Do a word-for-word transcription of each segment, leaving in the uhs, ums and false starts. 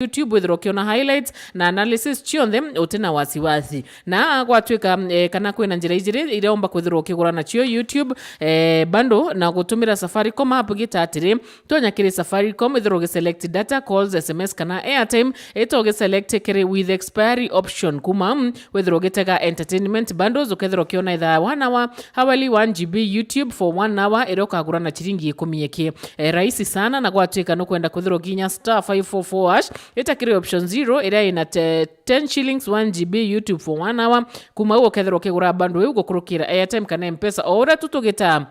YouTube, withirwa ukiona highlights na analysis cionthe utina wasiwasi. Na gwatuika, eh, kana kwina njira ijiri iria umba kwithirwa ukigura nacio YouTube, eh, bundle na gutumira Safaricom app gita atiri, tonya kiri Safaricom, withirwa ugiselect data, calls, S M S kana airtime, ita ugiselect kiri with expiry option. Kuma, mm, withirwa ugitega entertainment bundles, ukethirwa ukiona ithaa one hour, hourly one G B YouTube for one hour, iria ukagura na chiringi ikumi eki. Eh, rahisi sana, na gwatuika nukwenda kwithirwa uginya star five four four hash, ita kiri option zero, iria ina te-, ten shillings, one G B YouTube for one hour. Kuma u ukethirwa ukigura bundle iu gukurukira airtime kana M-Pesa, o uria tu tugitaa.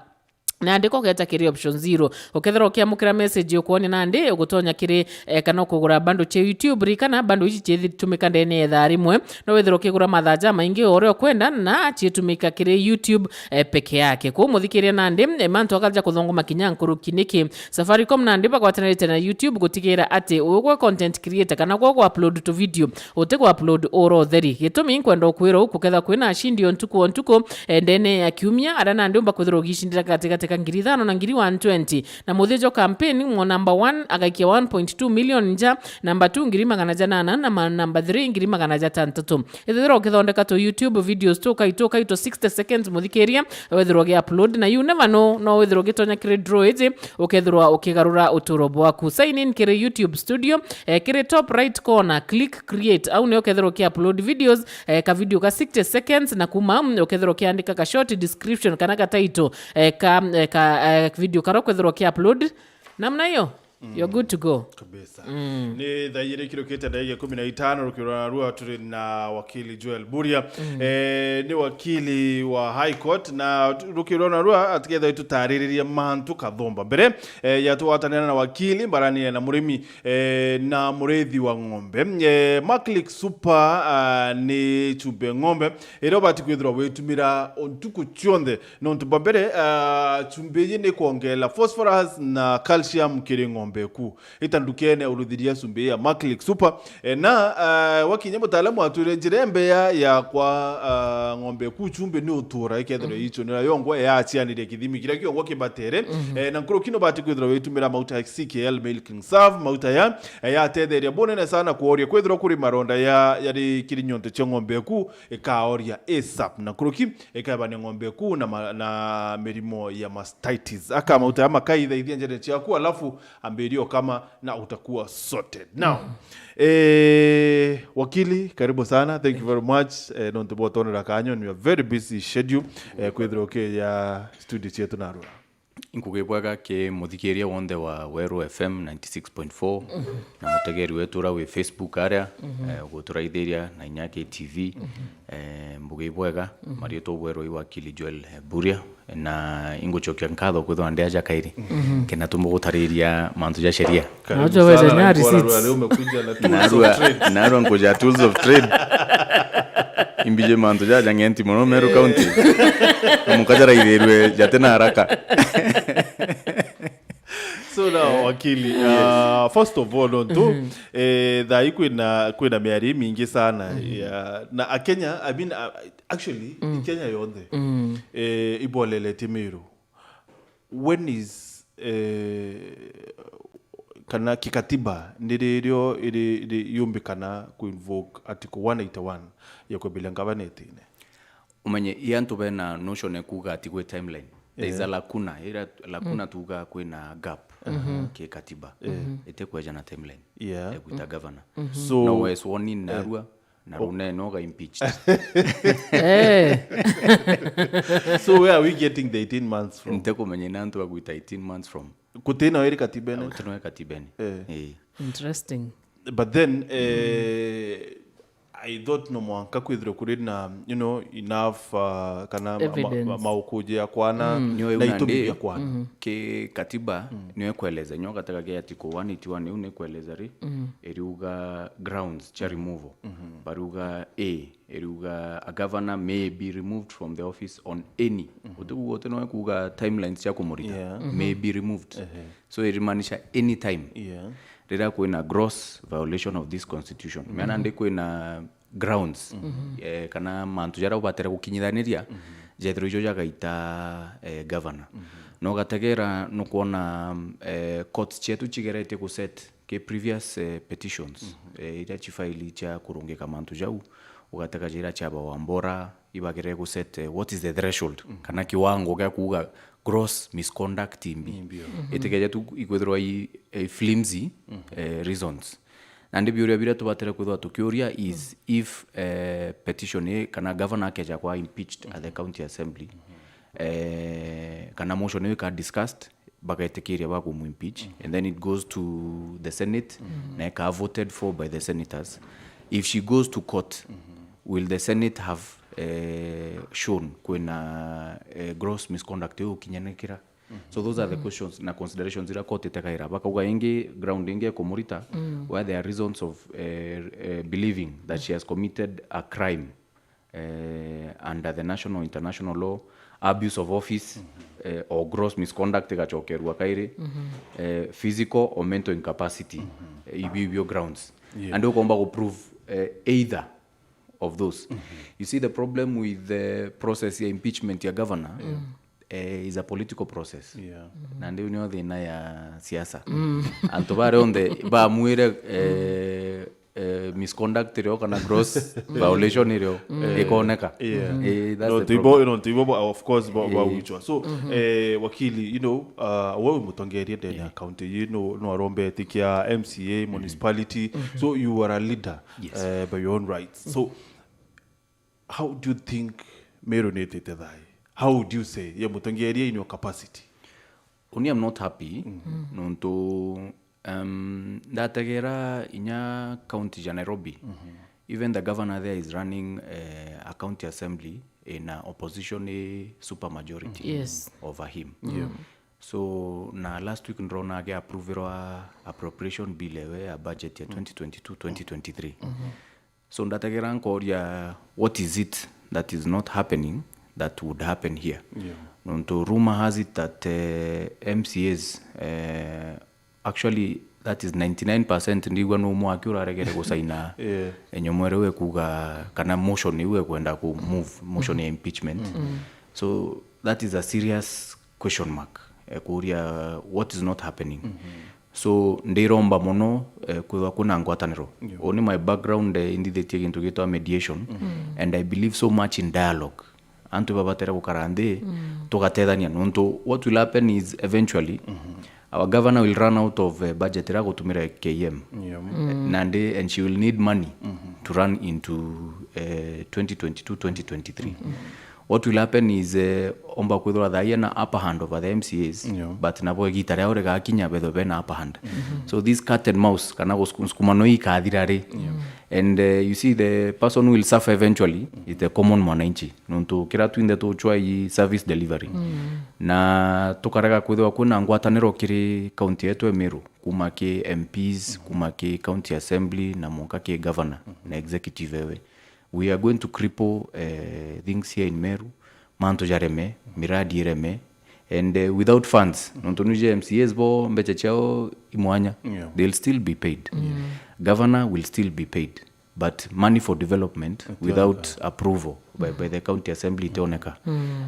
Na andika ugeta kiri option zero. Ukethirwa ukiamukira message ukwonia nandi ugutonya kiri, eh, kana ukugura bundle cia YouTube. Ririkana, bundle ici citumika ndene ya ithaa rimwe. No withirwa ukigura mathaa jamaingi o uria ukwenda, na citumika kiri YouTube, eh, peke yake. Kwou muthikiria nandi, eh, mantu akaja kuthongoma kinya nkuruki. Niki? Safaricom nandi bagwatanirite na YouTube gutigira ati ugwe content creator kana gwe gwa upload tu video, uti gwa upload ura utheri. Gitumi nkwenda ukwira uku, kethirwa kwina ashindi o ntuku o ntuku, eh, ndene ya kiumia, aria nandi umba kwithirwa ugicindira gatigati ka ngiri ithano na ngiri one twenty. Na muthia jwa campaign, mwa number one agaikia one point two million nja, number two ngiri magana janana, na ma-, number three ngiri magana jatantatu. Ethirwa ukithondeka tu YouTube videos tukai tukai tu sixty seconds, muthikiria, wethirwa ugi upload, na you never know, no wethirwa ugitonya kiri draw iji, ukethirwa ukigarura uturo bwaku. Sign in kiri YouTube Studio, eh, kiri top right corner, click create. Au nio ukethirwa uki upload videos, eh, ka video ka sixty seconds, na kuma, mm, ukethirwa ukiandika ka short description kana ka title, eh, ka, eh, ka, eh, video karia ukethirwa uki upload. Namna hiyo, you're good to go. Kabisa. Ni thaa igiri kirukite ndagika ikumi na itano, rukiro rwa narua turi na wakili Joel Buria. Eh, ni wakili wa High Court, na rukiro rwa narua atiketha itutaririria mantu kathumba. Mbere, eh, ya tugwatanira na wakili, mbaranire na murimi, eh, na murithi wa ng'ombe. Eh, Maclick Super, ah, ni chumbi ng'ombe iria ubati kwithirwa witumira o ntuku cionthe. Nontu bwa mbere, ah, chumbi iji ni kwongerera phosphorus na calcium kiri ng'ombe eku. Ita ndukene uruthiria chumbi ya Maclick Super. E, na, ah, wakinya mutaalamu atwire njira imbea ya kwa, ah, ng'ombe eku chumbi ni utura ikethirwa ichunira yongwa yachianiria kithimi kiria kiongwa kibatere. E, na nkuruki no bati kwithirwa witumira mauta ya C K L Milking Serve, mauta ya, e, yatetheria bunene sana kworia kwithirwa kuri maronda ya, yari kiri nyonte cia ng'ombe eku, ikaoria ASAP. Na nkuruki ikaebania ng'ombe eku na ma-, na mirimo ya mastitis. Aka mauta ya makai thaithia njere ciaku, alafu ambiria ukama na utakuwa sorted. Now, eh, wakili, karibu sana. Thank you very much. Eh, nontu bwa utonera kanya, on your very busy schedule, eh, kwithirwa ukiya studio cietu narua. Nkugi bwega ki muthikiria wonthe wa Weru F M ninety six point four, na mutegeri wetu uria wi Facebook aria, eh, uguturaithiria na inya ki T V. Eh, mbugi bwega, marietwa bwerwa i wakili Joel, eh, Buria, na ingucokia nkatho kwithirwa ndi aja kairi, kena tumugutariria mantu ja sheria. Karibu sana, na nkwona rua leo umekuja na tools of trade. Narua nkuja tools of trade. Imbije mantu jaja ng'enti mono Meru County. Na mukajaraithirwe jate na haraka. So now, wakili, uh, first of all, nontu, eh, thaa hii kwina, kwina miario mingi sana. Ya, na Akenya, I mean, uh, actually, Kenya yonthe, eh, iboleletie Meru. When is, eh, kana kikatiba ni ririo iri, iri yumbikana ku invoke article one eighty-one ya kwambiria ngavana itine? Umenye, i antu bena notion ya kuuga ati gwi timeline. There is a lacuna. Ira lacuna tuuga kwina gap, uh, ki katiba. Iti kweja na timeline ya gwita governor. So, no we sworn in narua, na runene uga impeached. Eh. So where are we getting the eighteen months from? Ntikumenya ina antu agwita eighteen months from. Kutina iri katibene. Kutina iri katibene. Eh. Eh. Interesting. But then, eh, I thought no mwanka kwithirwa kuri na, you know, enough, uh, kana ma-, ma-, evidence, ma-, maukuji ya kwana na itumi bia kwana. Ki katiba, nio ikweleza, nyo gatega ki article one eighty-one iu ni kweleza ri, iriuga grounds cia removal. Bariuga A, iriuga a governor may be removed from the office on any. Uti kuuga uti no kuuga timelines cia kumurita. Yeah. May be removed. So irimaanisha anytime. Yeah. Riria kwina gross violation of this constitution. Meana ndi kwina grounds, eh, kana mantu jaria ubatere gukinyithaniria, jethirwa ijo jagaita, eh, governor. No gategera nukwona, eh, courts cietu cigeretie guset ki previous eh, petitions eh, iria cifaili cia kurungika mantu jau, ugatega jira ciaba Wambora ibagire guset eh, what is the threshold kana kiwango gia kuuga gross misconduct imbi. Imbi, yeah. Itikeje tu ikwithirwa i, i flimsy eh, reasons. Nandi biuria biria tubatire kwithirwa tukiuria is if eh, petition ii kana governor akeja kwa impeached at the county assembly eh, kana motion ii ika discussed, bagetikiria ba kumwimpeach and then it goes to the senate na ika voted for by the senators. If she goes to court, will the senate have eh, shown kwina eh, gross misconduct ii ukinyanikira? So those are the questions na considerations iria court itekaira. Bakauga ingi ground ingi ekumurita where there are reasons of eh, eh, believing that she has committed a crime eh, under the national international law, abuse of office eh, or gross misconduct igacokerua kairi eh, physical or mental incapacity eh, ibio ibio grounds. Yeah. And ukomba ku prove eh, either of those. You see, the problem with the process ya impeachment ya governor eh, is a political process. Yeah. Na ndiu nio thina ya siasa. Antu baria onthe bamwire eh, eh, misconduct irio kana gross violation irio ikoneka. Yeah. Eh, that's No, the tibo, problem. No, tibo, of course, ba, ba Eh. Uchwa. So, eh, wakili, you know, uh, wewe mutongeria ndene ya county, you know, no arombe tikia M C A, municipality. So you are a leader Yes. uh, by your own rights. So how do you think Meru nitite thai? How would you say? Ye mutongeria in your capacity. Uni, I'm not happy nontu um, ndategera inya county ya Nairobi. Even the governor there is running uh, a county assembly in a opposition super majority Yes. over him. So na last week ndrona agi approverwa appropriation bill ewe ya budget ya twenty twenty-two twenty twenty-three. So ndategera nkoria what is it that is not happening that would happen here? Yeah. Nontu rumor has it that uh, M C As uh, actually that is ninety-nine percent ndigua no umwe aki uraregere gusaina Yeah. enyomo iria ikuga kana motion iu ekwenda ku move motion ya impeachment. So that is a serious question mark, eh, kuuria what is not happening. So ndiromba mono eh, kwithwa kwina ngwataniro. Yeah. Uni my background eh, indithitie gintu gitwa mediation and I believe so much in dialogue. Antu babatere gukara nthi tugatethania nontu what will happen is eventually our governor will run out of uh, budget iria gutumira K M. Yeah. Nandi and she will need money to run into uh, twenty twenty-two twenty twenty-three. What will happen is uh, omba kwithirwa thaia na upper hand over the M C As Yeah. but nabo igita riao rigakinya betho bena upper hand. So this cat and mouse kana gusukumano ikathira ri and uh, you see the person who will suffer eventually is the common mwananchi nontu kira twinthe tuchwa i service delivery na tukarega kwithirwa kwina ngwataniro kiri county yetu ya Meru kuma ki M Ps kuma ki county assembly na mwanka ki governor na executive ewe. We are going to cripple uh, things here in Meru. Mantu jareme, miradi ireme and uh, without funds nontu nuje M C As bo mbecha ciao imwanya. Yeah. They'll still be paid. Governor will still be paid but money for development without approval by, by the county assembly itioneka.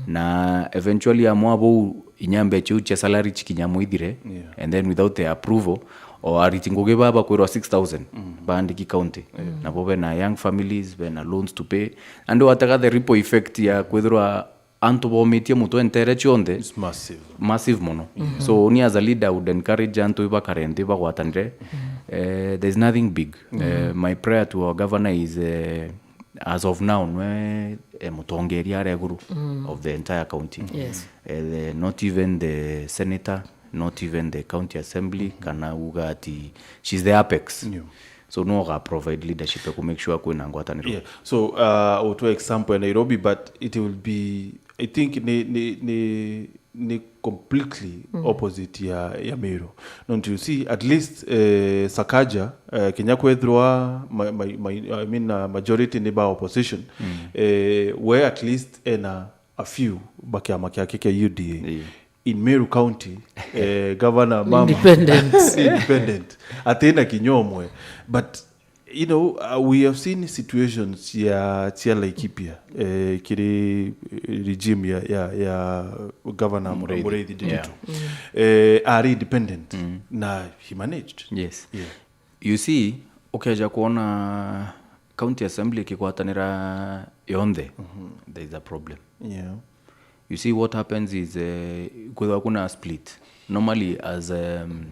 Na eventually amwa bou inya mbecha iu cia salary cikinya mwithire Yeah. and then without the approval or ariti ngugi baba kwirwa six thousand baandiki county nabo bena young families bena loans to pay and watega the ripple effect ya kwithirwa antu bomitie mutwe ntere cionthe It's massive. Massive mono. So ni as a leader I would encourage antu ibakare nthi bagwatanire. Eh, there's nothing big. Eh, my prayer to our governor is eh, as of now nwe eh, mutongeria aria iguru of the entire county. Yes. Eh, the, not even the senator, not even the county assembly kana uga ati she's the apex. Yeah. So no ga provide leadership ya ku make sure kwina ngwataniro. Yeah. So uh, utwe example ya Nairobi but it will be I think ni ni ni ni completely opposite ya ya Meru. Don't you see at least eh, Sakaja eh, kinya kwethirwa my, my, my, I mean uh, majority ni ba opposition eh, we at least ena a few ba kiama kiake kia U D A Yeah. in Meru County eh, governor mama Independent. Independent atina kinya umwe but You know, uh, we have seen situations ya cia Laikipia, eh, kiri, eh, regime ya, ya, ya Governor Muriithi. Muriithi Ndiritu. Yeah. Eh, ari independent na he managed. Yes. Yeah. You see, ukeja kuona county assembly ikigwatanira yonthe, there is a problem. Yeah. You see, what happens is, uh, kwithwa kuna split. Normally, as, um,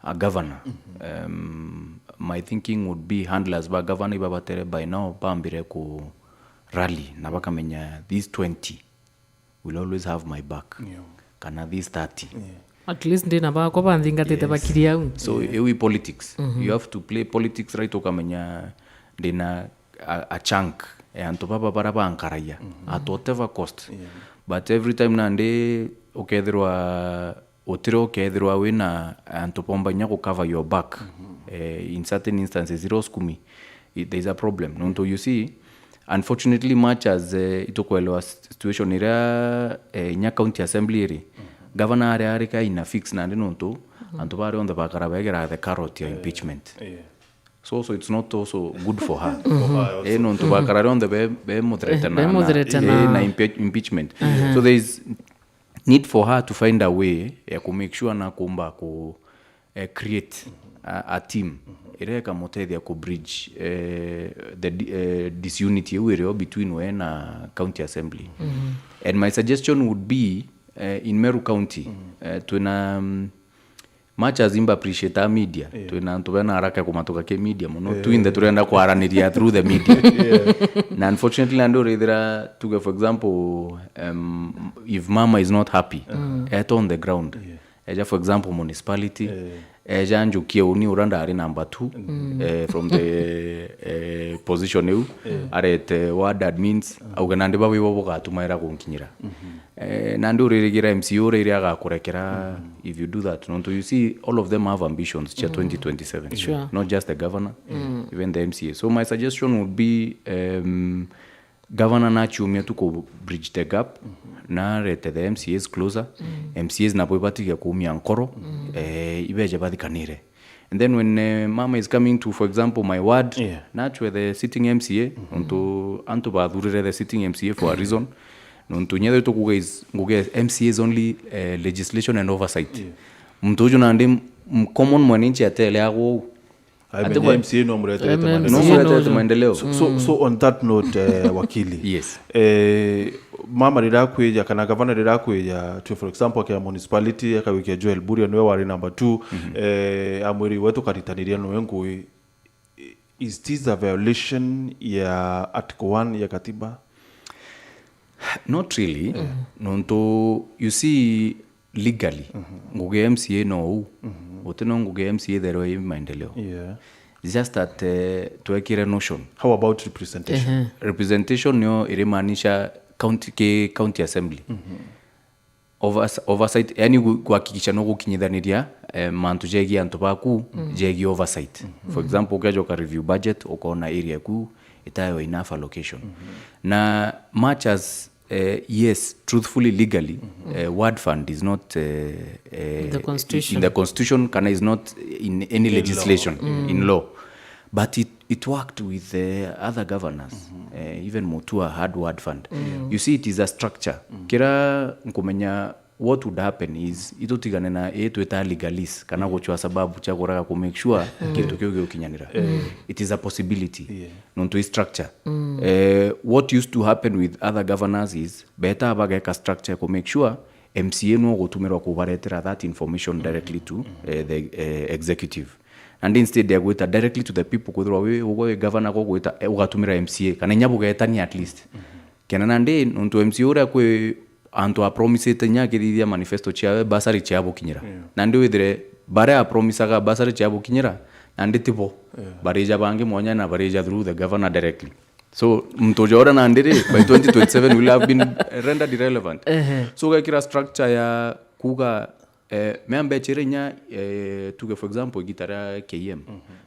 a governor, um, my thinking would be handlers ba governor ibabatere by now bambire ku rally na bakamenya these twenty will always have my back. Yeah. Kana these thirty. Yeah. At least ndina bakwa banthingatite bakiri au. So iu i politics. You have to play politics right, ukamenya ndina a, a chunk ya antu baba bara bankaragia at whatever cost. But every time nandi ukethirwa utire ukethirwa wina antu bomba inya gu cover your back, eh, in certain instances iria usukumi, i- there is a problem. Nontu you see, unfortunately, much as, eh, itukwelewa s- situation iria, eh, inya county assembly iri, governor aria ari ka ina fix nandi nontu antu baria onthe bakara begera the carrot ya impeachment. Yeah. So, so it's not also good for her. Eh, nontu bakara rionthe be, be muthirete na, na, Bemuthirete eh, na- na impe- impeachment. So there is need for her to find a way ya ku make sure na kumba ku, eh, create a, a team iria ikamutethia ku bridge, eh, the di- eh, disunity iu irio between we na county assembly. And my suggestion would be, eh, in Meru County, eh, twina, mm, much as imba appreciate a media, twina antu bena haraka ya kumatuka ki media muno, twinthe turenda kwaraniria through the media. Na unfortunately, nandi urithira, tuge for example, um, if mama is not happy, eta on the ground. Eja for example municipality, eja njukie uni ura ndari number two, eh, from the, eh, position iu, arete ward admins, auge nandi babu ibo bugatumaira gunkinyira. Eh, nandi uririgira M C A uria iria agakurekera, if you do that. Nontu you see, all of them have ambitions cia twenty twenty-seven. Sure. Not just the governor, even the M C A. So my suggestion would be, um, governor nachiumia tu ku bridge the gap, narete the M C As closer. M C As nabo ibatiga kuumia nkoro, eh, ibeje bathikanire. And then when, eh, mama is coming to, for example, my ward, Yeah. nachwe the sitting M C A, nontu antu bathurire the sitting M C A for a reason. Nontu nyethe tukuga is, nguge M C A is only, eh, legislation and oversight. Muntu uju nandi m- common mwananchi atele agwo. I Ati mean, kwa- M C A no mureterete M- maendeleo. M C A No, no no, uju. maendeleo. So, so, so on that note, eh, wakili. Yes. Eh, mama rira akwija kana gavana rira akwija to, for example, akia municipality, akawikia Joel Buria niwe wari number two, eh, amwiri wetu karitaniria niwe ngui. Is this a violation ya article one ya katiba? Not really. Nontu, you see, legally, ngugi ya M C A no uu. Guti no ngugi ya M C A itherwe i maendeleo. Yeah. It's just that, eh, twekire notion. How about representation? Ehe. Representation niyo irimaanisha county, ki county assembly. Overs- oversight, yani gu- kuhakikisha no gukinyithaniria, eh, mantu jegie antu baku, jegie oversight. For example, ukeja uka review budget, ukona area eku itayo enough allocation. Na much as, eh, yes, truthfully, legally, eh, ward fund is not, eh, eh, The constitution. in the constitution, kana is not in any legislation, in law. But it, it worked with the other governors. Eh, even Mutua had ward fund. You see, it is a structure. Kira nkumenya what would happen is itutigane na ii twita legalese kana guchwa sababu cia kuraga ku make sure kintu kiu giukinyanira. It is a possibility. Nontu i structure. Eh, what used to happen with other governors is beta bageka structure ku make sure M C A no gutumirwa kubaretera that information directly to, eh, the, eh, executive. And instead ya gwita directly to the people, kwithirwa wi ugwe wi governor, go gwita, eh, ugatumira M C A kana inya bugetania at least. Kena nandi nontu M C A uria kwi antu apromisite inya akithithia manifesto ciawe, bursary ciabukinyira. Nandi withire baria apromisaga bursary ciabukinyira, nandi tibo. Barija bangi mwanya na barija through the governor directly. So muntu uja uria nandi ri, by twenty twenty-seven will have been rendered irrelevant. So ugekira structure ya kuga, eh, mea mbechire inya, eh, tuge for example igita ria K M.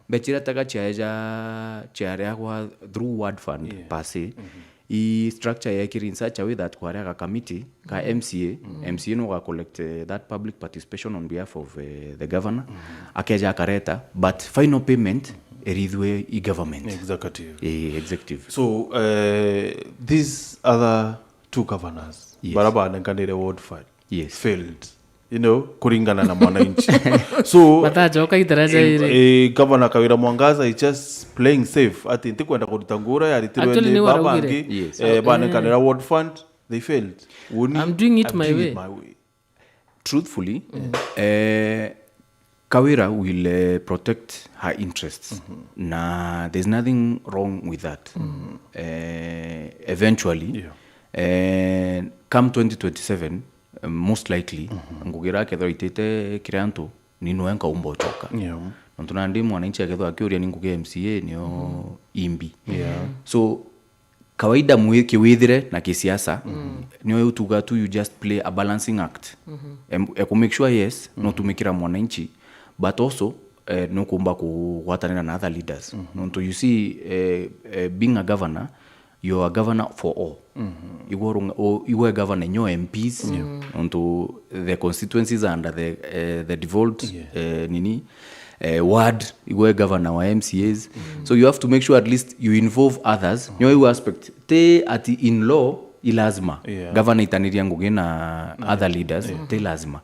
Mbechire tega ciaeja ciareagwa through ward fund per se. I structure yekiri in such a way that kwareaga committee ka M C A, M C A no ga collect, eh, that public participation on behalf of, eh, the governor. Akeja akareta, but final payment erithwe i government. Executive. Eh, executive. So, eh, these other two governors, yes, bara banenkanire ward fund, yes, failed, you know, kuringana na mwananchi. So, Batacoka itaraja eh, iri. Eh, Governor Kawira Mwangaza is just playing safe. Ati ntikwenda kuruta ngura yaritirwe. Actually, ni ni baba waraugire. Angi, yes, eh, banenkanira ward fund, they failed. Uni, I'm doing it I'm my doing way. It my way. Truthfully, eh, Kawira will, eh, protect her interests. Na there's nothing wrong with that. Eh, eventually, yeah, eh, come twenty twenty-seven, eh, most likely, ngugira akethirwa itite kiri antu, ni nwe nkaumba ucoka. Yeah. Nontu nandi mwananchi akethirwa akiuria ni ngugi ya M C A nio imbi. Yeah. So, kawaida mwi-, kiwithire na kisiasa, nio utuga tu you just play a balancing act. Em-, e ku make sure, yes, no tumikira mwananchi, but also, eh, nukumba kugwatanira na other leaders. Nontu you see, eh, eh, being a governor, you're a governor for all. Igwe urunga-, o-, igwe governor nyo M Ps, nontu the constituencies under the, eh, the devolved, eh, nini, eh, ward, igwe governor wa M C As. So you have to make sure at least you involve others. Nyo iu aspect, ti ati in law, i lazima. Yeah. Governor itaniria ngugi na other leaders, ti lazima.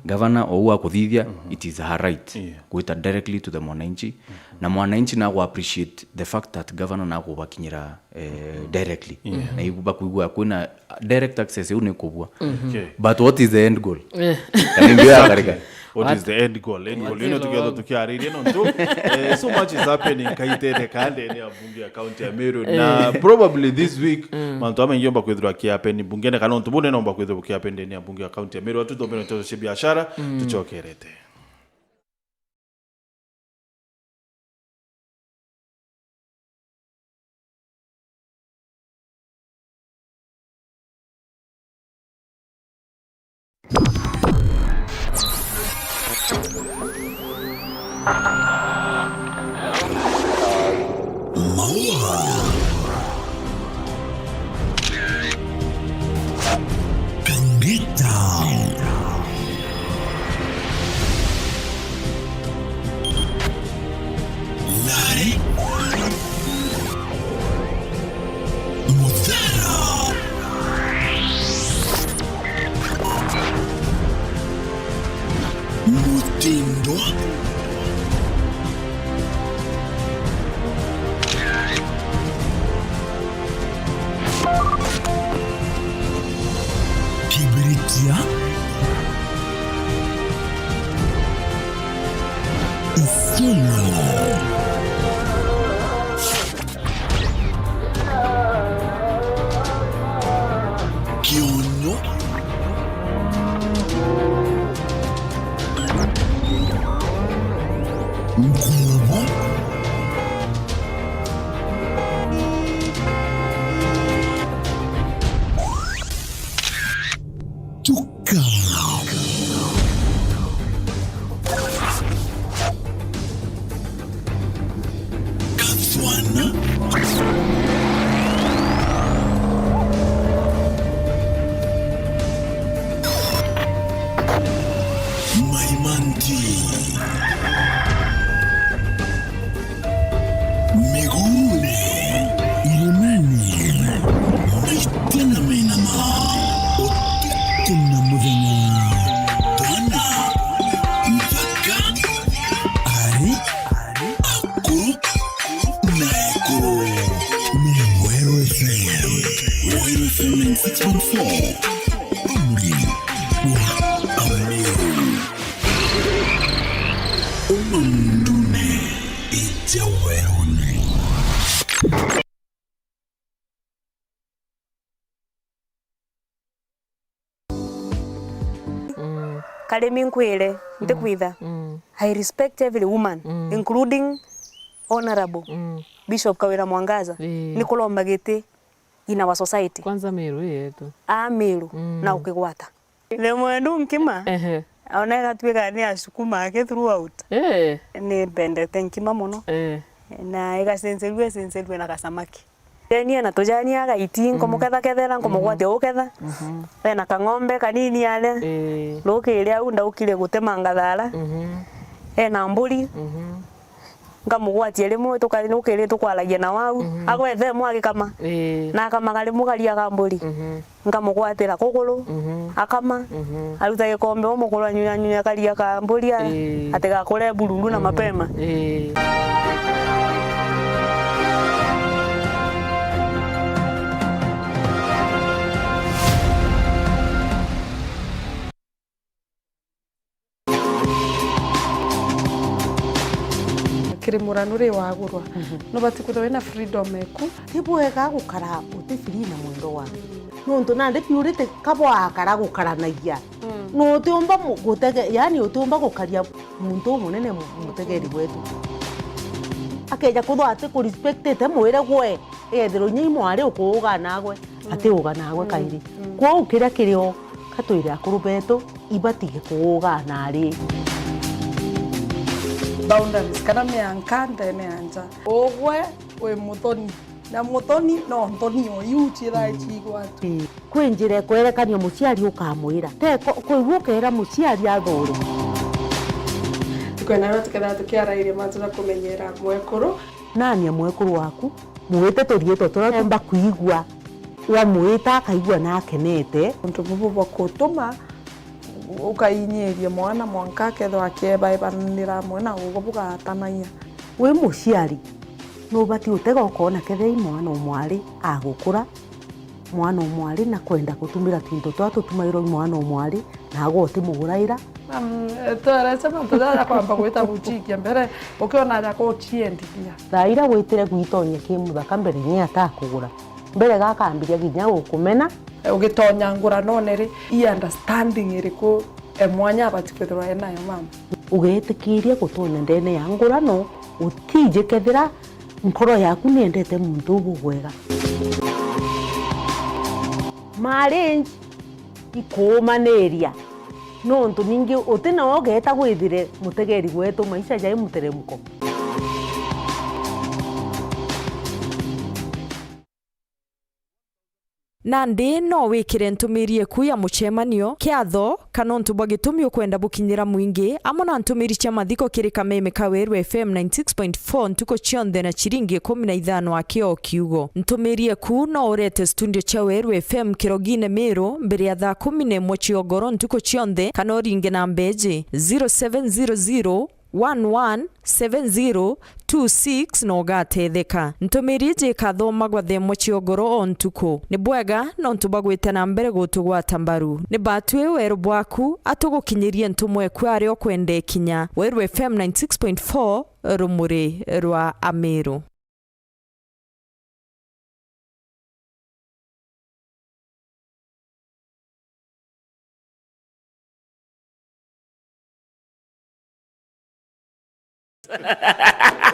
Governor ou akuthithia, it is her right. Yeah. Gwita directly to the mwananchi. Na mwananchi nagu appreciate the fact that governor nagubakinyira, eh, directly. Yeah. Na ibu bakuigua kwina direct access, iu ni kubua. Okay. But what is the end goal? Eh. Kana ndio ya karika. Exactly. What is the end goal? End goal, you know, tukethirwa tukiariria nontu, eh, so much is happening kaitete ka ndene ya bunge ya county ya Meru. Na probably this week, mantu jamaingi jomba kwithirwa akihappen bungene, kana untu bunene nomba kwithirwa bukihappen ndene ya bunge ya county ya Meru. Atu tuthomere nteto cia biashara, tucokerete. Maua. Kangita. Nari. Muthara. Mutindo. Kibiritia. Isiolo. Kionyo. Nkubu. Tuka. Kathwana. Maimanti. Miguune, iremene, maite na menama, utuku na muthenya, twana, nthaka, ari, akuru, na ekuru, ni Weru F M. Weru F M ninety-six point four, umuri wa Ameru. Uma mundune, ija werune. Mm. Karimi nkwire, mm, ntikwitha. Mm. I respect every woman, mm, including Honorable, mm, Bishop Kawira Mwangaza. Ii. Ni kuromba giti in our society. Kwanza Meru yetu. A Meru, mm, na ukigwata. Ni mwendu nkima. Ehe. Ona igatuika ni asukuma ake throughout. Eh. Ni mbendete nkima muno. Eh. Na igacencerua, icencerue na gasamaki. Then ena tujani agaiti, mm, nkumukethakethera, nkumugwatia, mhm, uketha. Mhm. Ena kang'ombe kanini aria. Eh. Rukiri au ndaukire gutemanga thara. Mhm. Ena mburi. Mhm. Nkamugwatia rimwe, tuka-, nukiri tukwaragia na wau, mhm, agwethe imwe agikama. Ii. Na akamaga rimwe karia ka mburi. Mhm. Nkamugwatira kuguru, mhm, akama, mhm, aruta gikombe umukuru anyunyanyunya karia ka mburi, a-, ii, atigakure bururu na, mhm, mapema. Ii. Kiri muranu ri wagurwa, mhm, nubati kwithirwa wina freedom eku. Ti bwega gukara uti free na mwendwa waku. Nontu nandi purity kabwakara gukaranagia. Mm. No utiumba mu-, gutege-, yani utiumba gukaria muntu umunene mu-, mutegeri wetu. Akeja kwithirwa ati kurespectite mwire gwe, egethirwa inya i mwari ukuuga nagwe, mm, ati uga nagwe, mm, kairi. Mm. Kwou kiria kirio, ka twire akuru betu, ibatige kuuga nari. Boundaries, kana mianka ndene ya nja. Ugwe wi muthoni, na muthoni no nthoni o iu ciithaa, mm, ciigwatu. Ii. Kwi njira ikwerekania muciari ukamwira. Te ko-, kwigua ukeera muciari athure. Tukwenda tukethira tukiarairia mantu ja kumenyera mwekuru. Nani e mwekuru waku? Mwite turiitwa turia tuumba kwigua, wamwita akaigua na akenete. Untu bubu bwa kutuma ukainyiria mwana mwanka akethirwa akiebaebanira amwe na ugwe bugatanagia. Wi muciari, nubati utega ukoona kethira i mwana o mwari agukura, mwana o mwari na kwenda gutumira twinto twa tutumairwa i mwana o mwari, nagwe utimuguraira. Um, twarece mantu jaja kwamba gwita buchikia mbere, ukiona aja kuchiendithia. Thaa ira witire gwitonye ki muthaka mbere ni atakugura, mbere gakambiria kinya gukumena. Ugitonya nguranone ri, i understanding iriku e mwanya abati kwithirwa enayo mama? Ugetikiria gutonya ndene ya ngurano, utiji kethira nkoro yaku niendete muntu uu bubwega. Marriage ikuumaniria, nontu ningi uti nawe ugeeta gwithire mutegeri wetu maisha jai muteremko. Nandi no wikire ntumiri eku ya mucemanio, kiatho, kana untu bwa gitumi ukwenda bukinyira mwingi, amwe na ntumiri cia mathiko kiri kameme ka Weru F M ninety six point four ntuku cionthe na ciringi ikumi na ithano aki o kiugo. Ntumiri eku no urete studio cia Weru F M Kirogine Miru mbere ya thaa kumi na imwe cia ugoro ntuku cionthe, kana uringe namba iji, zero seven zero zero, one one seven zero two six na ugatetheka. Ntumiri iji ikathomagwa thaa imwe cia ugoro o ntuku. Ni bwega nontu bwa gwita na mbere gutugwata mbaru. Ni batwi weru bwaku, atugukinyirie ntumwa eku aria ukwenda ikinya. Weru F M ninety six point four, rumuri rwa Amiru.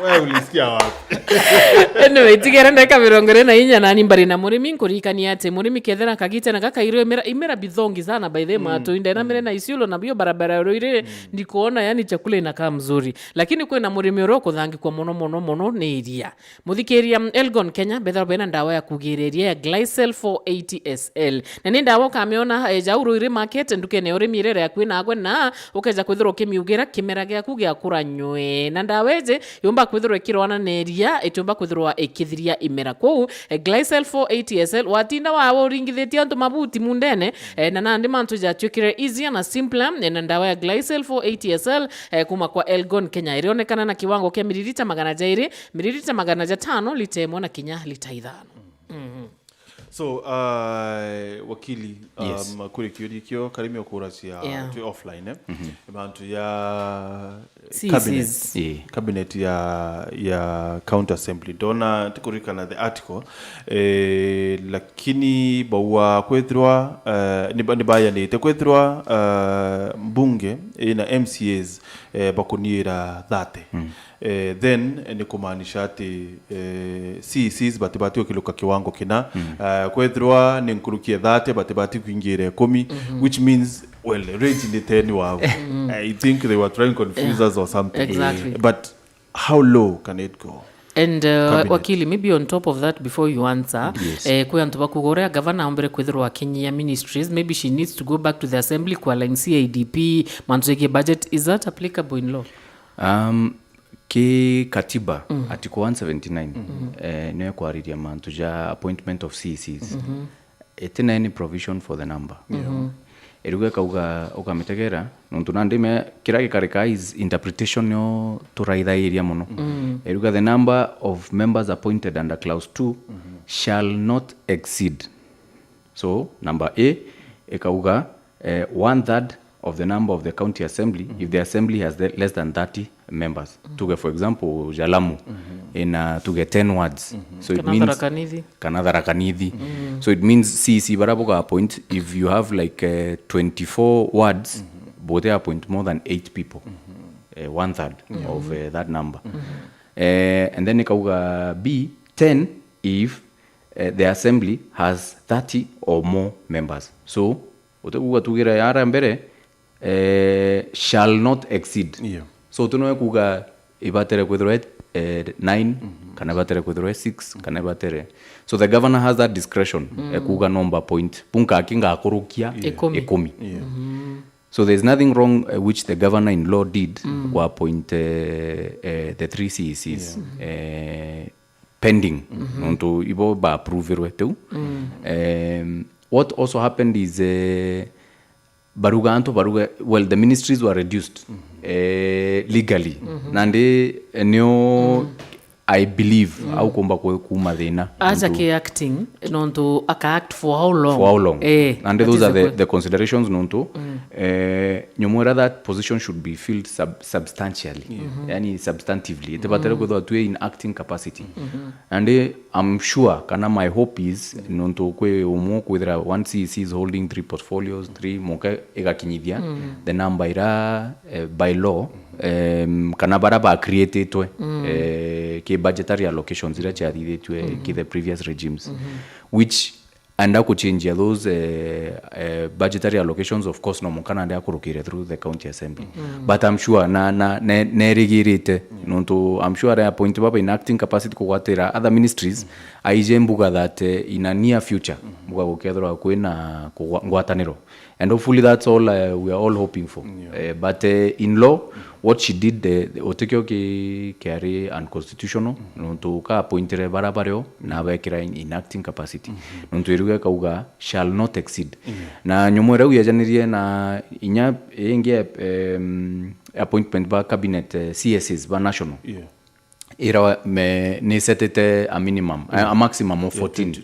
Wewe ulisikia wapi? Anyway, tigere ndagika mirongo iri na inya nani mbari na murimi, nkuririkania ati murimi kethira kagite na gakairu imera, imera bithongi sana by the way, mm, matu inde na mire na isiolo na bio barabara rwire, mm, ndikuona yani chakula inakaa mzuri. Lakini kwina murimi uria ukuthangikwa mono, mono, mono ni iria. Muthikiria, Elgon Kenya bethagirwa bena ndawa ya kugiriria ya Glycel four eighty S L. Na ni ndawa ukamiona, eh, jau Ruiri Market, ndukene ya urimi iria iri akui nagwe, na ukeja kwithirwa ukimiugira kimera giaku giakura nywe. Na ndawa iji yumba kwithirwa ikirwana na iria, itiumba kwithirwa ikithiria imera. Kwou, eh, Glycel four eighty S L, watinda wa uringithitie antu mabuti mundene, eh, na nandi mantu jatuikire easier na simpler, eh, na ndawa ya Glycel four eighty S L, eh, kuma kwa Elgon Kenya, irionekana na kiwango kia miririta magana jairi, miririta magana jatano, lita imwe na kinya lita ithano. Mhm. So, uh, wakili, um, yes, kuri kiuria kio Karimi ukuracia, yeah, twi offline, eh? Mhm. Mantu ya, eh, C Cs, cabinet. Yeah. Cabinet ya, ya County Assembly. Ndona, tikuririkana the article, eh, lakini baua kwithirwa, eh, niba-, nibayanite kwithirwa, eh, mbunge ina M C As, eh, bakuniira thirty. Mm. Eh, then, eh, ni kumaanisha ati, eh, C E Cs batibati gukiluka kiwango kina. Mm. Eh, kwethirwa ni nkuruki ya thirty, batibati kuingira ikumi, mhm, which means, well, range ni ten wao. Mm. I think they were trying to confuse, yeah, us or something. Exactly. But how low can it go? And, uh, cabinet, wakili, maybe on top of that, before you answer, yes, eh, kwi antu bakuuga uria gavana aumbire kwithirwa akinyia ministries, maybe she needs to go back to the assembly ku align C I D P, mantu jegie budget. Is that applicable in law? Um, Ki katiba, article one seventy-nine, eh, nio ikwariria mantu ja appointment of C E Cs. Iti na any provision for the number. Iruga ikauga, ukamitegera, nontu nandi me, kira gikarika is interpretation nio turaithairia mono. Iruga, the number of members appointed under clause two shall not exceed. So, number A ikauga, eh, one third of the number of the county assembly if the assembly has the, less than thirty members. Tuge, for example, Jalamu ina, tuge, ten wards. So it Kana means Tharaka Nithi. Kana Tharaka Nithi. So it means C E C bara buga appoint, if you have, like, eh, twenty-four wards, bote appoint more than eight people. Eh, one third of, eh, that number. Eh, and then ikauga B, ten if, eh, the assembly has thirty or more members. So, utikuuga tugire ara mbere, eh, shall not exceed. Yeah. So, uti noe kuuga ibatere kwithirwa, eh, nine, kana ibatere kwithirwa six, kana ibatere. So, the governor has that discretion, eh, kuuga nomba point. Bunka aki ngakurukia Ikumi. ikumi. Yeah. So, there's nothing wrong, eh, which the governor in law did, wa appoint, eh, eh, the three C E Cs, eh, pending, nontu ibo ba approverwe tiu. Um, what also happened is, eh, baruga antu baruga, well, the ministries were reduced, eh, legally. Nandi, eh, nio, I believe, au kumba ku-, kuuma thina. Aja Nontu ki acting, nontu aka act for how long? For how long? Eh, nandi that those is are the the, que- the considerations nontu, eh, nyomwera that position should be filled sub-, substantially. Yani substantively. Itibatere kwithirwa tu in acting capacity. And, eh, I'm sure, kana my hope is, nontu kwi umwe kwithira one C E C is holding three portfolios, three, muke igakinyithia the number ira, eh, by law, em, kana bara ba createtwe, eh, ki budgetary allocations ira ciathithitue ki the previous regimes, which and akuchangia those, eh, eh, budgetary allocations, of course, no muka nandi akurukire through the county assembly. But I'm sure na, na, ne-, nerigirite, nontu I'm sure ari appoint baba in acting capacity kugwatira other ministries, aije mbuga that, eh, in a near future, mbuga gukethirwa kwina kugwa-, ngwataniro. And hopefully that's all, uh, we are all hoping for. Yeah. Eh, but, eh, in law, what she did, eh, utikio ki-, kiari unconstitutional, nontu ka appointire bara bario na abekira in, in acting capacity. Nontu iruga ikauga shall not exceed. Na nyomwera u yejanirie na inya ingi, em, appointment ba cabinet, eh, C S As ba national. Yeah. Ira me, ni setete a minimum, a, a maximum of fourteen.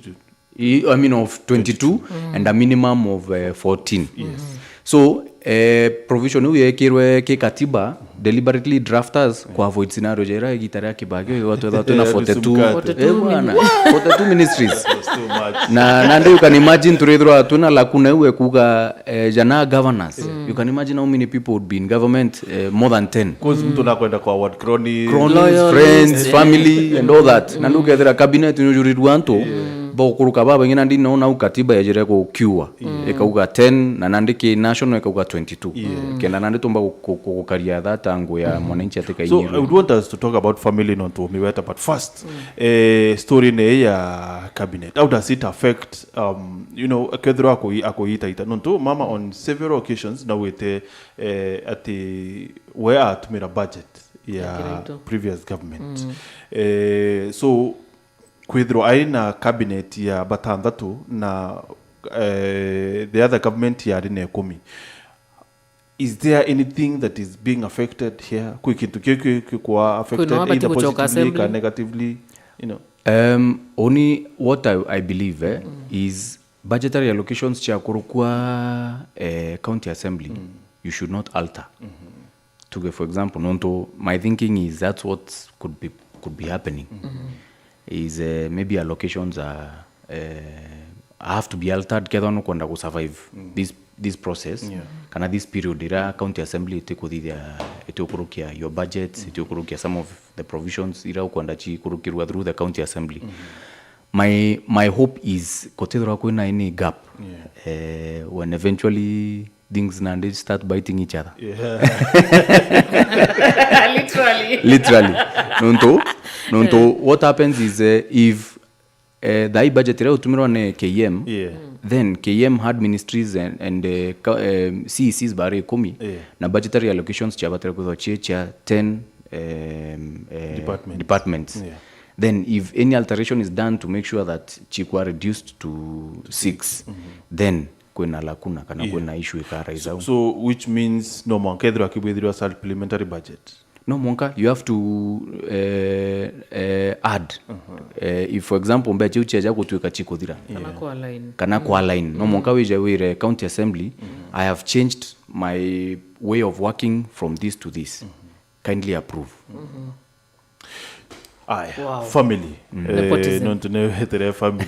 I, I mean of twenty-two and a minimum of, eh, fourteen. Yes. So, eh, provision iu yekirwe ki katiba, deliberately drafters ku avoid scenario jera igita ria Kibaki, watu wetha twina forty-two. Forty-two. Eh, bwana, forty-two ministries. That's too much. Na, na ndio you can imagine turithirwa twina lakuna iu ekuga, eh, jana governors. You can imagine how many people would be in government, eh, more than ten. 'Cause mtu nakwenda kwa ward cronies. Cronies, friends, family, and all that. Na nukethira cabinet nujurirwe antu, bokuruka baba ingi nandi nona au katiba yejire gukiua. Ikauga ten, na nandi ki national ikauga twenty-two. Kenda nandi tumba gu-, gu-, gu-, gukaria that angu ya mwananchi atikainyirwe. So, I would want us to talk about family nontu umiweta, but first, eh, story ne ya cabinet. How does it affect, um, you know, kethirwa akui-, akuitaita? Nontu mama on several occasions nawite, eh, ati we atumira budget ya previous government. Eh, so, kwithirwa ai na cabinet ya batanthatu na, eh, the other government yari na ikumi. Is there anything that is being affected here? Kwi kintu ki, ki, ki kwa affected either positively kana negatively, you know? Um, only what I, I believe, eh, is budgetary allocations cia kurukua, eh, county assembly, you should not alter. Tuge, for example, nontu my thinking is that's what could be, could be happening. Is, eh, maybe allocations are, eh, have to be altered kethwa nukwenda ku survive this, this process, kana this period ira county assembly itikuthithia, itikurukia your budgets, itikurukia some of the provisions ira ukwenda cikurukirwa through the county assembly. My, my hope is kutithirwa kwina any gap, eh, when eventually things nandi start biting each other. Literally. Literally. Nontu, nontu what happens is, eh, if, eh, the budget ira utumirwa ni K M, then K M had ministries and, and, eh, ka-, eh, C E Cs bari ikumi, na budgetary allocations ciabatire kwithwa cie cia ten, um, uh, Departments. Departments. Yeah. Then if any alteration is done to make sure that chikwa reduced to six, then kwina lacuna kana Yeah. Kwina issue ikarise au. So which means no mwanka ethirwa akibwithirwa supplementary budget. No mwanka you have to uh, uh, add uh, if for example mbeca iu ciaja gutwika chikuthira Kana kwa line. Kana kwa line no mwanka wije wire county assembly, I have changed my way of working from this to this, kindly approve. Aya, Wow. Family. Nepotism. Nontu newetere family.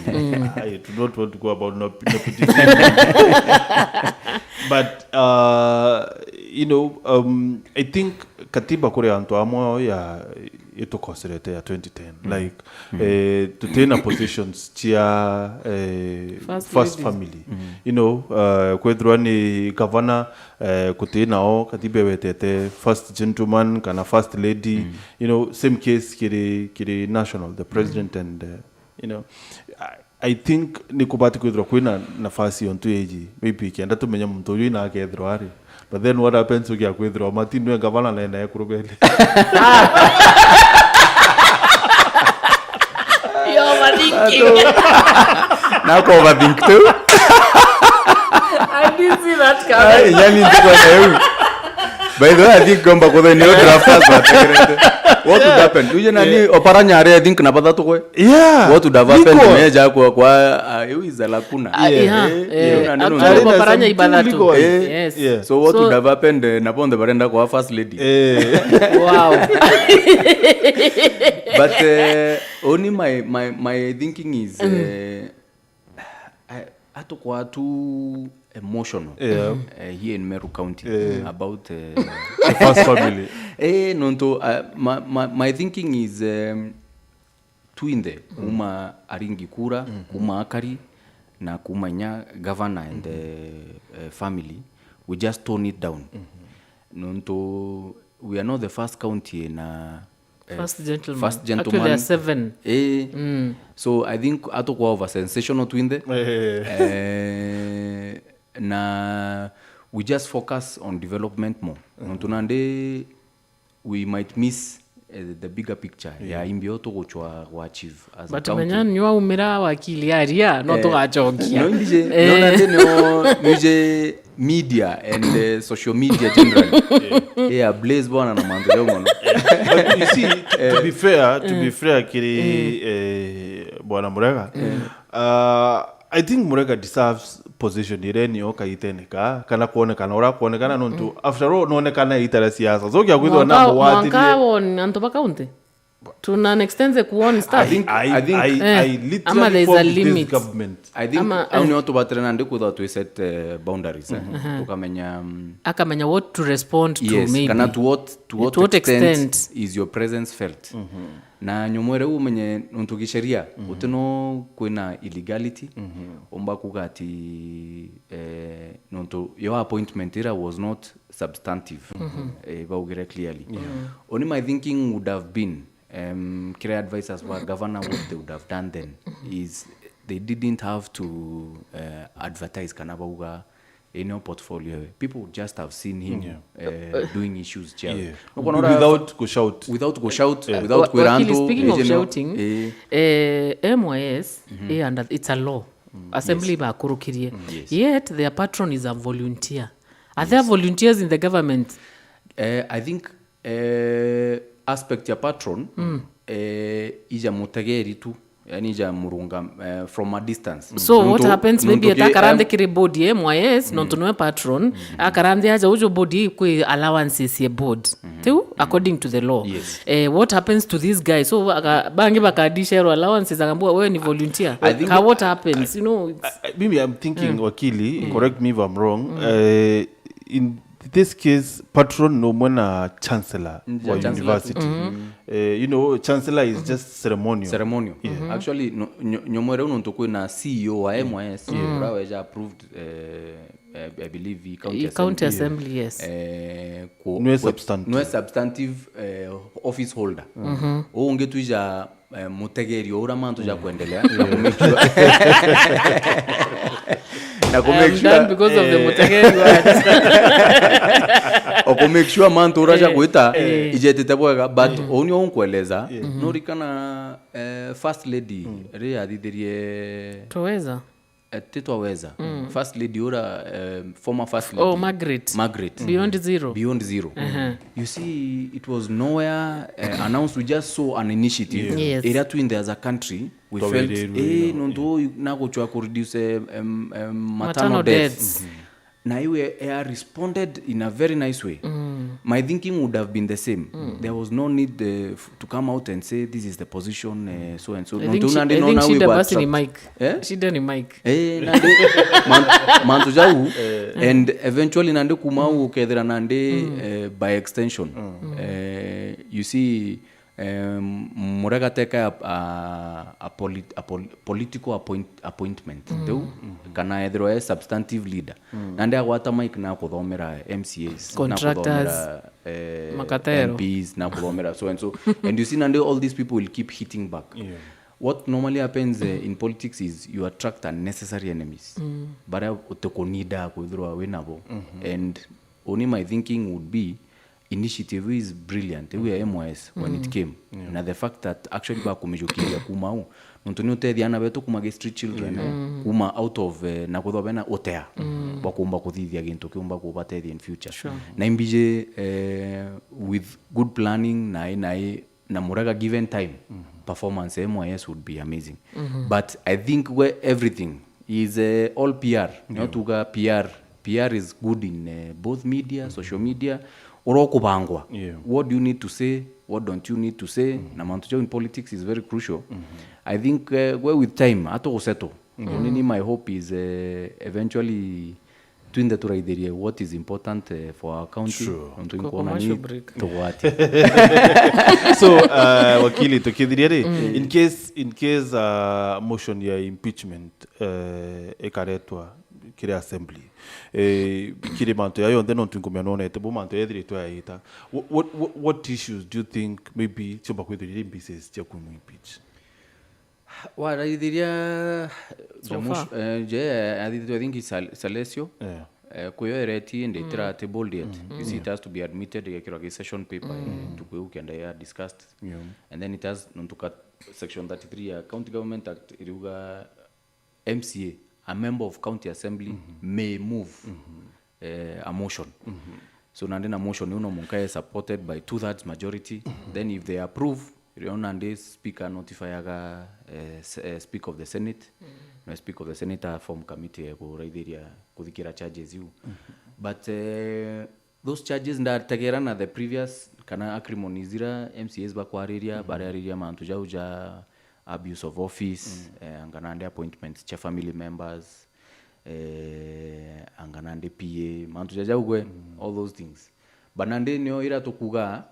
I do not want to go about nep- nepotism. But uh, you know, um, I think katiba kuri antu amwe ya itukoserete ya twenty ten, like eh, tutina positions cia eh, First first lady. Family. You know, uh, kwethirwa ni gavana eh, kutinao katiba iwetete first gentleman kana first lady. You know, same case kiri kiri national, the president and uh, you know, I, I think ni kubati kwithirwa kwina nafasi yontu iji maybe kenda tumenya muntu uyu ina akethirwa ari. But then what happens ukia kwithirwa mati nwe gavana na ena ekuru bele. You're overthinking. Nako overthink tu. I didn't see that coming. Yani ntuko na eu. By the way, I think gomba kuthe ni drafters wategerete. What would happen? Uje nani Oparanya are, I think na bathatu kwe. Yeah. What would have happened Niko- meja kwa kwa uh, eu is a lacuna. Ah, yeah. Eh, Eh, you know, nani actually, unajua- Arena Oparanya some ibathatu. two legal- Eh, Yes. Yeah. So what So- would have happened uh, naponde barenda kwa first lady. Eh. Wow. But uh, only my my my thinking is uh, I, atukwa too emotional Yeah. uh, here in Meru County Yeah. About uh, The first family. Eh, nontu uh, my, my, my thinking is um, twinthe kuma aringi kura kuma akari na kuma inya governor and the uh, family, we just tone it down. Nontu we are not the first county na uh, First gentleman. First Actually, gentleman. There are seven. Eh, so I think atukwa over sensational twinthe. Eh. Eh, na we just focus on development more. Nontu nandi we might miss uh, the bigger picture ya imbi o tuguchwa gwa achieve as a But county. Menya ni waumira wakili aria no Eh, tugachokia. No ndije Eh. no nandi no nije media and uh, social media generally. Yeah, blaze bwana na mandu leo mono. But you see, to, to be fair, to be fair kiri eh, bwana Murega. Uh, I think Murega deserves position ire niyo kaitene ka kana kuonekana ura kuonekana nontu after all nonekana itara siasa so kia kwithwa na Mwanka- muwati mwanka won antu ba county to an extent they kuon I stuff. think I, think I, Eh, I literally ama there is a formed this limit. Government. I think Ama- au eh. Nio tubatire nandi kwithwa twi set uh, boundaries eh? Tukamenya um, Akamenya what to respond to yes, maybe. Kana to what, to what, To what extent, extent? Is your presence felt. Na nyomwere umenye nontu gisheria gutino kwina illegality umba kuga ati eh, nontu your appointment ira was not substantive eh, baugire clearly. Only my thinking would have been um, kira advisors wa governor what they would have done then is they didn't have to uh, advertise kana bauga in your portfolio people would just have seen him Yeah. uh, doing issues chair. Yeah. Nokona ora- Without kushout. Without kushout Wa- without kwira wakili, antu speaking of ije no- shouting, eh, eh, M Y S eh, and it's a law. Assembly bakurukirie. Yet their patron is a volunteer. Are there volunteers in the government? eh, I think eh, aspect ya patron eh, ija mutegeri tu yani ija murunga eh, from a distance. So what Nontu- happens nontu maybe ki- atakara em- nthi kiri board ya M Y S nontu niwe patron akara nthi aja uju board ii kwi allowances ye board tiu according to the law. Yes. Eh, what happens to this guy? So aka- bangi bakadisherwa allowances akambua wewe ni volunteer. I think- Ka what happens you know it's- I- I- mimi I'm thinking wakili, correct me if I'm wrong. Uh, in this case patron no mwe na chancellor Yeah, wa chancellor. University. Uh, you know chancellor is just ceremonial. Ceremonial. Actually no- nyo- nyomwere uno ntu kwina C E O wa M Y S uraweja approved eh, eh, I believe i county I county assembly. Assembly, yes. Eh, ku- Nwe ku- substantive. Nwe substantive eh, office holder. Uu ungi twija eh, mutegerio ura mantu ja kuendelea na ku make sure- Na ku make sure, because of the eh, Mutegeri word. O ku make sure mantu uraja, eh, gwita, eh, ijetite bwega, but uni unkweleza, nurikana, eh, first lady ri athithirie Twaweza? Eh, ti Twaweza. First lady ura, eh, former first lady. Oh, Margaret. Margaret. Beyond Zero. Beyond Zero. You see, it was nowhere, eh, announced. We just saw an initiative. Yes. Iria twinthe as a country, we felt, eh, nontu uyu naguchwa ku reduce, eh, em, em, maternal deaths. Na iwe, eh, responded in a very nice way. My thinking would have been the same. There was no need, eh, f-, to come out and say, "This is the position, eh, so and so." I think nontu shi-, nandi I think nona shida basi ni mic. Eh? Shida ni mic. Eh, nandi man-, mantu jau, and eventually nandi kuma au ukethira nandi, eh, by extension. Eh, you see, em, Murega teka a, a, a polit-, a pol-, political appoint-, appointment. Riu, kana ethirwa e substantive leader. Nandi agwata mic na kuthomera M C As, na kuthomera, eh, makatero. M Ps, na kuthomera so and so. And you see, nandi all these people will keep hitting back. What normally happens, eh, in politics is you attract unnecessary enemies. Baria utikunida kwithirwa wi nabo. And only my thinking would be, initiative is brilliant, iu ya M Y S when it came. Na the fact that actually bakumijukiria kuma au, nontu ni utethia ana betu kuma gi street children, eh, kuma out of, eh, na kuthwa bena utea bwa kumba kuthithia gintu kiumba kubatethia in future. Na imbiji, eh, with good planning, na i, na i, na Murega given time, performance ya M Y S would be amazing. But I think where everything is, eh, all P R. No tuga P R. P R is good in, eh, both media, social media. Ura ukubangwa. What do you need to say? What don't you need to say? Na mantu jau in politics is very crucial. I think, eh, we with time, atugusettle. Only my hope is, eh, eventually twinthe turaithirie what is important, eh, for our county. True. Nontu inkwona ni tugwati. So, uh, wakili, tukithiria ri, in case, in case, uh, motion ya impeachment, eh, ikaretwa kiri assembly, eh, kiri mantu ya yonthe, nontu nkumenya nonete bu mantu yethiritwe yaita. What, what, what, what issues do you think maybe ciumba kwithirira impeaches cia kuimwa impeach? Waraithiria, so far, eh, je, athithitwe, I think, Sal-, Salesio. Eh, kuyo ereti indi itira tabled yet. You see, it has to be admitted, igekirwa gi session paper, eh, ntuku iu kenda ya discussed. And then it has, nontu ka section thirty-three ya County Government Act iriuga M C A, a member of County Assembly, may move, eh, a motion. So nandi na motion iu no munka e supported by two thirds majority. Then if they approve, rio nandi speaker notifyaga, eh, s-, eh, speaker of the Senate. Na speaker of the Senate a form committee ya kuraithiria kuthikira charges iu. But, eh, those charges ndategera na the previous kana acrimonies ira M C As bakwariria, barariria mantu jau ja abuse of office, eh, anga nandi appointments cha family members, eh, anga nandi P A, mantu ja jau gwe, all those things. But nandi nio ira tukuga,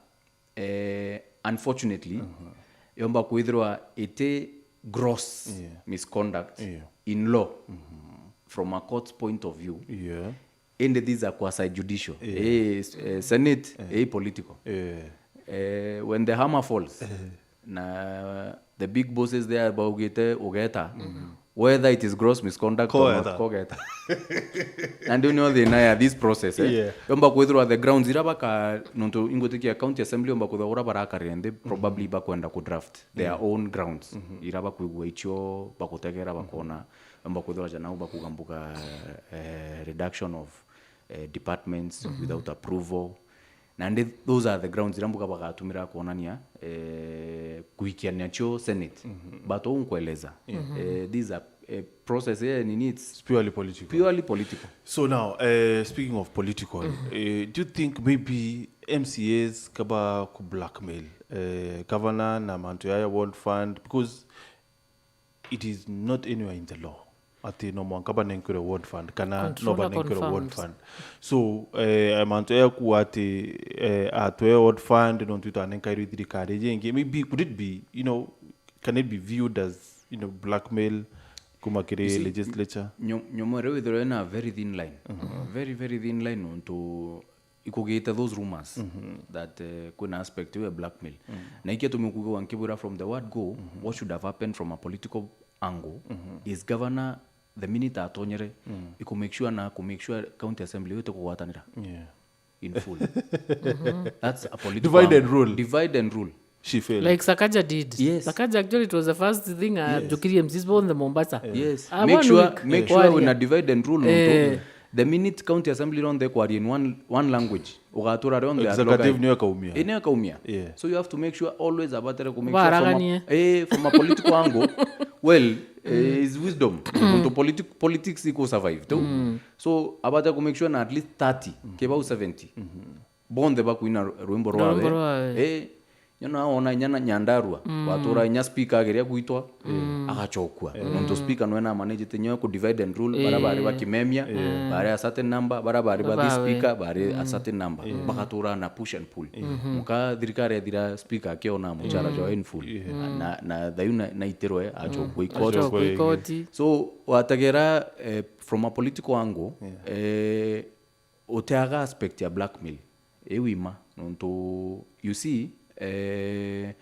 eh, unfortunately, yomba kwithirwa iti gross misconduct in law from a court's point of view. Indi these are quasi judicial. Eh, s-, eh, Senate, eh, political. Eh, when the hammer falls, na the big bosses there baugite ugeta, whether it is gross misconduct or not, kogeta. Kogeta. Na ndio nio thina ya this process, eh. Yomba kwithirwa the grounds ira baka, nontu ingwitikia County Assembly yomba kwithirwa ura barakarire nthi, probably bakwenda ku draft their own grounds. Ira bakwigua icio, bagutegera, bakona, yomba kwithirwa ja nau bakuga mbuga, eh, reduction of, eh, departments without approval. Nandi those are the grounds ira mbuga bagatumira kuonania, eh, kuikia nacio Senate. But uu nkueleza, eh, these are, eh, process, eh, nini, it's purely political. Purely political. So now, eh, speaking of political, eh, do you think maybe M C As kaba ku blackmail, eh, governor na mantu yaya ward fund? Because it is not anywhere in the law ati no mwanka banenkerwe ward fund kana no banenkerwe ward fund. So, eh, mantu ya kuwa ati, eh, atwe ward fund nontu twanenkairwe thirikari iji ingi, maybe could it be, you know, can it be viewed as, you know, blackmail kuma kiri legislature? Nyo-, nyomo riu ithirwe na very thin line. Very, very thin line nontu ikugite those rumors that, eh, kwina aspect iu ya blackmail. Na ikio tumi kugwa nkibwira from the word go, what should have happened from a political angle is governor the minute atonyere, iku make sure na ku make sure county assembly yote kugwatanira Yeah. in full. That's a political Divide and angle. Rule. Divide and rule. She failed. Like Sakaja did. Yes. Sakaja, actually, it was the first thing uh, Jukirie M Cs on the Mombasa. Yes. Ah, Make one sure, week. make sure Kwaria. Una divide and rule Eh. nontu the minute county assembly ronthe kwaria in one, one language, ugatura rionthe Executive niyo ikaumia. Ine kaumia. Yeah. So you have to make sure always abatere ku make Ba sure from araganie. A, eh, from a political angle. Well, eh, is wisdom. Nontu politi- politics iko survive tu. So abatere ku make sure na at least thirty kebau seventy bonthe bakuina rwimbo rwawe. Rwimbo rwawe. Eh, nyona ona nyana Nyandarua watura inya speaker ageria gwitwa agachokua. Nontu speaker nwe na managete nyo ku divide and rule, bara bari bakimemia, bari a certain number, bara bari ba this Babawe. Speaker, bari a certain number. Bagatura na push and pull. Muka thirikari ethira speaker akiona muchara jwa in full. Na, na thayu na, na itirwe achokua ikoti. Achokua ikoti. So wategera eh, from a political angle eh, uteaga aspect ya blackmail iu ima nontu you see eh,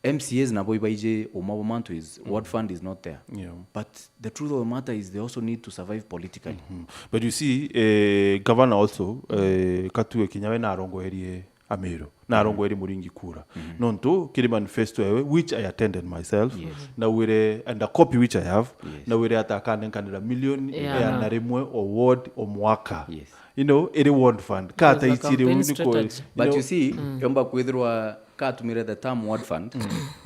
M C As nabo ibaije uma wa mantu is ward fund is not there. Yeah. But the truth of the matter is they also need to survive politically. Mm. But you see, eh, governor also eh, katue kinya we narongoerie Amiru, narongoerie Muringi kura nontu kiri manifesto yawe, which I attended myself, nawire, and a copy which I have, nawire ata akanenkanira milioni Yeah. igana rimwe o ward o mwaka. Yes. You know, iri ward fund kata It was a itiri campaign uni ko strategy. But you see, yomba kwithirwa katumire the term ward fund,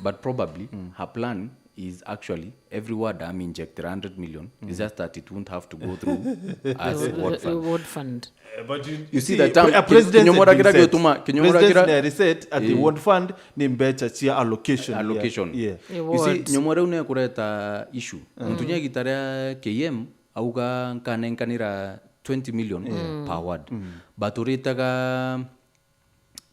but probably her plan is actually every ward I'm injected a hundred million. It's just that it won't have to go through as ward fund. Ward fund. But you, You see the term, a president kinyomora has been kira set. Giutuma, kinyomora President kira na reset at the Eh. ward fund ni mbecha cia allocation. Allocation. Yeah. A You see, ward. nyomora une kureta issue. Nontu nya gita ria K M auga nkanenkanira twenty million per ward. But uritaga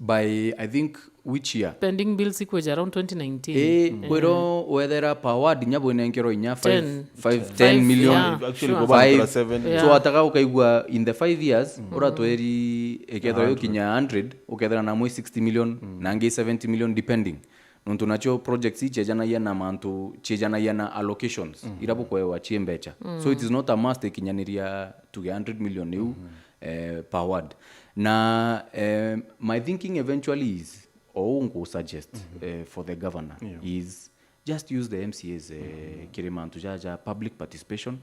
by, I think, which year? Pending bills ikweja around twenty nineteen. Eh, kwiro wethera per ward nya bwinenkerwa inya five, Ten. five, Five, ten million. Yeah, Actually, sure. go back to Five. the seven. Yeah. So ataga ukaigua in the five years, uratweri ikethirwa yo kinya hundred, ukethira na mwe sixty million, na ngi seventy million depending. Nontu nacio projects ichejanagia na mantu, chejanagia na allocations, ira bukwewa chie mbecha. So it is not a must ikinyaniria tuge hundred million iu eh, per ward. Na eh, my thinking eventually is, or ngu suggest eh, for the governor is just use the M C As eh, kiri mantu ja, ja public participation,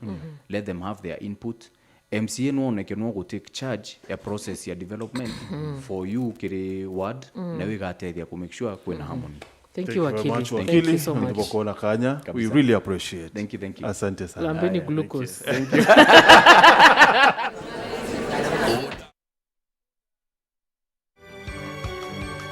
let them have their input. M C A nwoneke no gu take charge ya process ya development for you kiri ward, na wigatethia ku make sure kwina harmony. Thank you, Thank you very Wakili. much, Thank Wakili. You so much. Nitubokuona kanya. We Kabisa. Really appreciate. Thank you, thank you. Asante sana. Lambeni Haya, thank you. Glucose. Thank you.